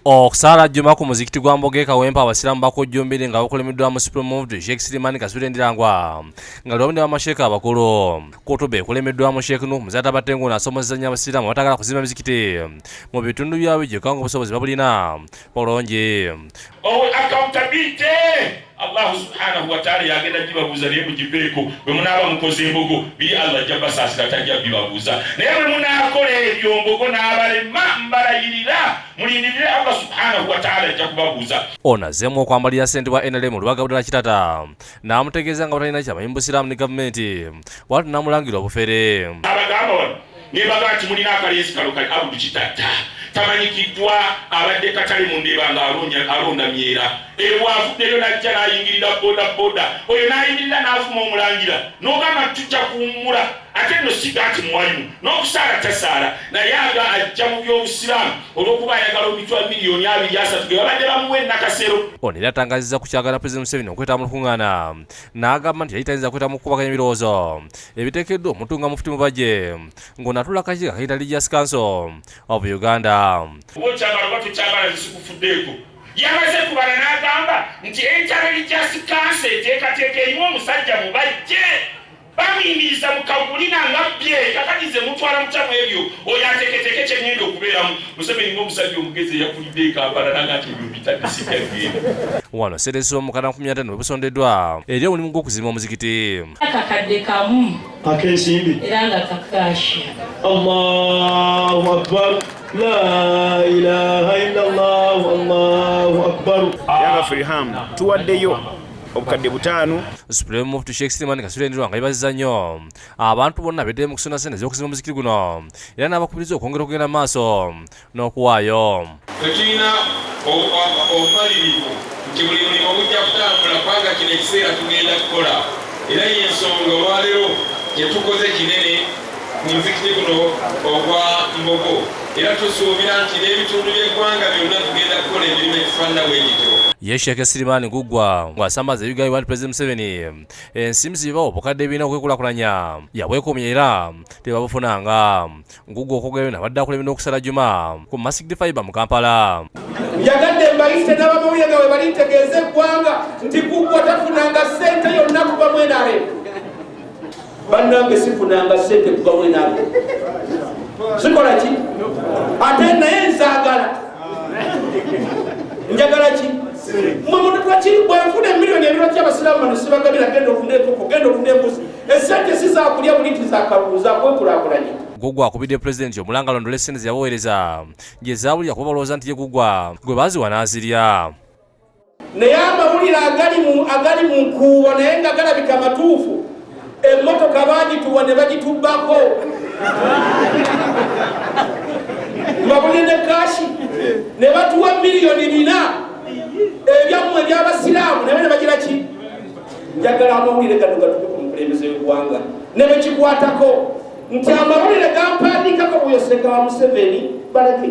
Okusaala Juma ku muzikiti gwa Mbogo e Kawempe, Abasiraamu bakujjumbire nga bakulembeddwamu Supreme Mufti Sheikh Siliman Kasule Ndirangwa nga lwamu ne bamasheeka abakulu. Kutuba ekulembeddwamu Sheikh Nuhu Muzaata Batengu n'asomoseza nnyo Abasiraamu abatagala kuzimba mizikiti mu bitundu byabwe gyokka ng'obusobozi babulina bulungi. Accountability Allahu subhanahu wa ta'ala yagenda gibabuuza, naye mugiveeko. Bwe munaaba mukoze embogo biri, Allah ajja basaasira, tajja bibabuuza. Naye bwe munaakola ebyo mbogo n'abalema, mbalayirira, mulindirire, Allah subhanahu wa ta'ala ajja kubabuuza. Ono azzeemu okwambalira ssente bwa NRM Lubaga Abdallah Kitata n'amutegeeza nga batalina kyamanyi mu Busiraamu ne gavumenti, bw'atyo n'amulangira obufere. Abagamba wano nembaga nti mulina akalenzi kano kali Abudu Kitatta, tamanyikiddwa, abadde katale mu Ndeeba nga alonda myera. Ebwavuddeyo najja n'ayingirira boda boda oyo, n'ayingirira n'avuma omulangira, n'ogamba nti tujja kuwummula. Ate nno siga nti muwalimu n'okusaala tasaala, naye aga ajja mu by'obusiraamu olw'okuba ayagala omitwa miliyoni 230 ge babadde bamuwa enakasero. Ono era atangazizza ku kyagala Pulezidenti Museveni okwetaba mu lukuŋŋaana, n'agamba nti yali tayinza kwetaba mu kukubaganya ebirowoozo ebiteekeddwa omutunga Mufuti Mubajje ng'ono atuula akakiiko akayita Religious Council of Uganda. Oba okyagala oba tokyagala, nsikufuddeeko. Yamaze kubala n'agamba nti Interreligious Council eteekateeka erimu omusajja Mubajje, bamuyimiriza mu kagulina nga bbye. Kakati nze mutwala mutamu ebyo, oyo ateeketeeke kyengenda okubeeramu. Museveni ng'omusajja omugezi eyakulidde e Kampala nanga nti ebyo mbitadde, sijja genda. Wano sente z'omukana 15 we busondeddwa eri omulimu gw'okuzimba omuzikiti. Akakadde kamu. Ak'ensimbi. Era nga kakashi. Allahu akbar, la ilaha illallah, Allahu akbar. Era nga Friham tuwaddeyo obukadde 5. Supreme Mufti Sheikh Siliman Kasule Ndirwa nga yeebazizza nnyo abantu bonna abeddeye mu kusonda ssente ez'okuzimba omuzikiti guno, era n'abakubiriza okwongera okugenda mu maaso n'okuwaayo. Tetulina obumalirivu nti buli mulimu gujja kutambula, kubanga kino ekiseera tugenda kukola, era yensonga olwaleero kyetukoze kinene ku muzikiti guno ogwa Mbogo, era tusuubira nti n'ebitundu by'eggwanga byonna tugenda kukola emirimu egifaanana bwe gityo. Ye Sheikh Siliman Guggwa ng'asambaza ebigambibwa nti Pulezidenti Museveni ensimbi zibawo obukadde 4 okwekulaakulanya yabwekomye era tebabufunanga. Guggwa okwogera bino abadde akulembera n'okusala Juma ku Masjid Fiber mu Kampala. Njagadde mbayite n'abamawulire gawe bali ntegeeza eggwanga nti Guggwa tafunanga ssente yonna kuva mu NRM. Bannange, sifunanga ssente kuva mu NRM, sikola ki ate, naye nzaagala, njagala ki mwe mututwakiri. Bwenfuna emiliyoni 2 kyabasiraamu bano sibagabira? Genda olunde enkoko, genda olunde embuzi. Esente si zakulya buli nti zakalulu, zakwekulaakulanya. Guggwa akubidde pulezidenti omulanga alondole ssente ze yabaweereza gye zaabulira, kuba balowooza nti ye Guggwa gwe baaziwa n'azirya. Naye amawulire agali mu nkuubo, naye nga galabika matuufu, emmotoka baagituwa ne bagitubbako, mbabulire ne cash, ne batuwa miliyoni 4 ebyammwe ebyabasiraamu, naye ne bagira ki. Njagala amawulire gano gatuke ku mukulembeze w'eggwanga ne bekikwatako nti amawulire gampandiikako buyoseka wa Museveni baleke.